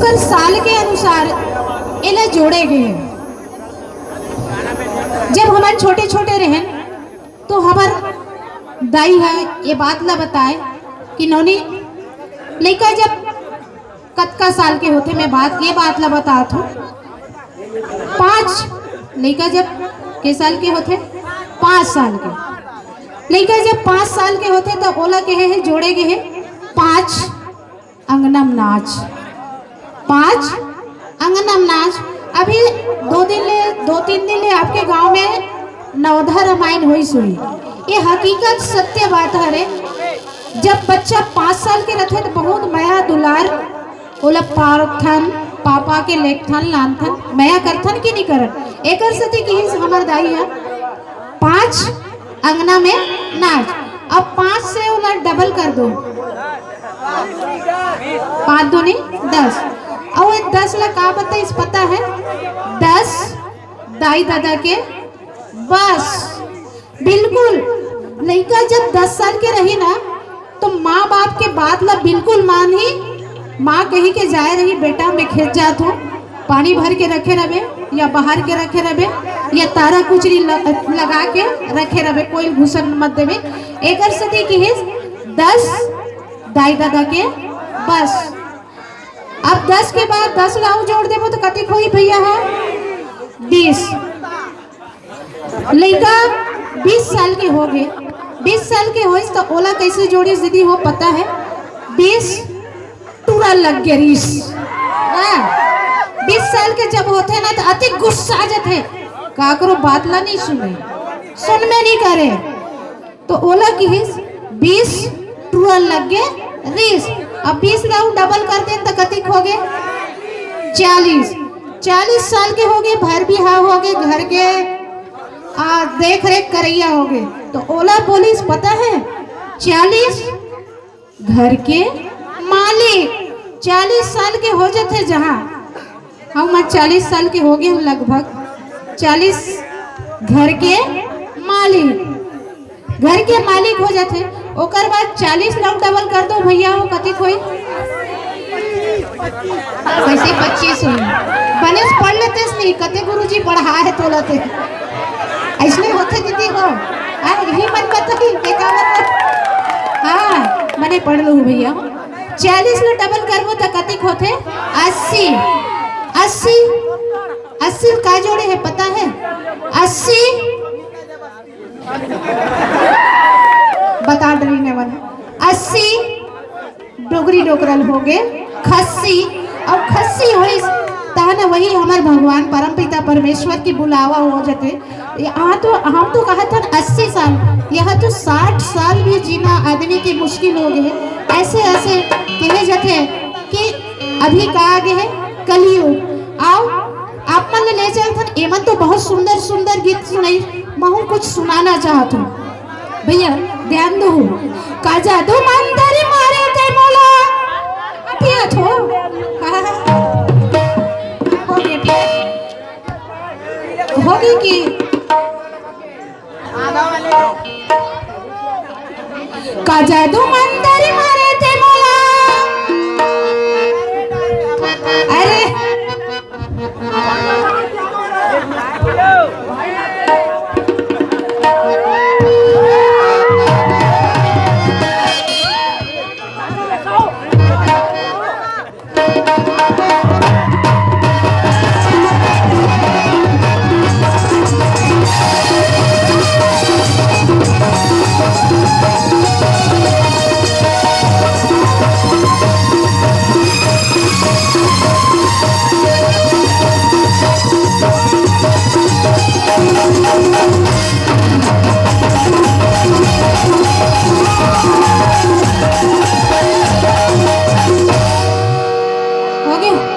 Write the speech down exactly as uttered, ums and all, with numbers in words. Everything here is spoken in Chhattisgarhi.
हर साल के अनुसार एला जोड़े गए हे। जब हमन छोटे छोटे रहेन तो हमर दाई ह ये बात ला बताए कि नोनी, लइका जब कतका साल के होथे, मैं बात ये बात ला बतात हूँ, पाँच, लइका जब के साल के होथे, पाँच साल के लइका जब पाँच साल के होथे त ओला कहे हे, जोड़े गए हे पाँच अंगनम नाच, पाँच अंगनम नाच। अभी दो दिन ले, दो तीन दिन ले आपके गांव में नवधा रामायण होइस होही। ये हकीकत सत्य बात हरे। जब बच्चा पाँच साल के रथे तो बहुत मया दुलार ओला पारथन, पापा के लेखथन, लानथन, मया करथन कि नहीं करन? एकर सेती किहिस हमर दाई ह, पाँच अंगना में नाच। अब पाँच से ओला डबल कर दो, पाँच दूनी दस। और ये दस ला का बताइस पता है? दस दाई ददा के बस। बिल्कुल, लइका जब दस साल के रही ना, तो माँ बाप के बात ला बिल्कुल मानही। माँ कही के जाए रही, "बेटा, मैं खेत जात हूँ, पानी भर के रखे रहे या बाहर के रखे रहे या तारा कुचरी ल-, लगा के रखे रहे, कोई घुसन मत देवे।" एकर सेती किहिस दस दाई ददा के बस। अब दस के बाद दस ला अउ जोड़ देबो तो कतिक होही भैया? है बीस। लइका बीस साल के हो गए, बीस साल के होइस त ओला कैसे जोड़िस दीदी हो पता है? बीस टूरा लग गए रीस। हाँ, बीस साल के जब होथे ना त अति गुस्सा आ जाथे, काकरो बात ला नहीं सुने, सुन में नहीं करे। तो ओला किहिस बीस टूरा लग गए रीस। अब बीस ला अउ डबल कर देन त कतिक हो गए? चालीस। चालीस साल के हो गए, भर बिहाव हो गए, घर के आ, देख रेख करैया हो गए। तो ओला बोलिस पता है, चालीस घर के मालिक। चालीस साल के हो जाथे जहाँ, हम आज चालीस साल के हो गए हम लगभग, चालीस घर के मालिक, घर के मालिक हो जाथे। ओकर बाद चालीस ला डबल कर दो भैया, हो कतिक होई? कैसे पच्चीस होई? बने से पढ़ लेते नहीं, कते गुरुजी पढ़ा है तोला ते। ऐसने होथे दीदी हो। आ, यही मन बताई, के का मतलब? हाँ, बने पढ़ लूँ भैया। चालीस ला डबल करबो त कतिक होथे? अस्सी। अस्सी, अस्सी का जोड़े है पता है? अस्सी बता डरी ने मन। अस्सी डोकरी डोकरल हो गए खस्सी, और खस्सी होइस तहन वही हमर भगवान परमपिता परमेश्वर की बुलावा हो जाते। यहाँ तो हम तो कहत हन अस्सी साल, यह तो साठ साल भी जीना आदमी की मुश्किल हो गए। ऐसे ऐसे कहे जाते कि अभी का आगे है कलयुग। आओ, आप मन ले, ले चलथन। एमन तो बहुत सुंदर सुंदर गीत सुनाई, महू कुछ सुनाना चाहत हूँ। भैया, ध्यान दो। का जादू मंतर मारे ते मोला। अभी अथो। हो गए, हो गए कि का जादू मंतर मारे ते मोला। अरे, हो गया।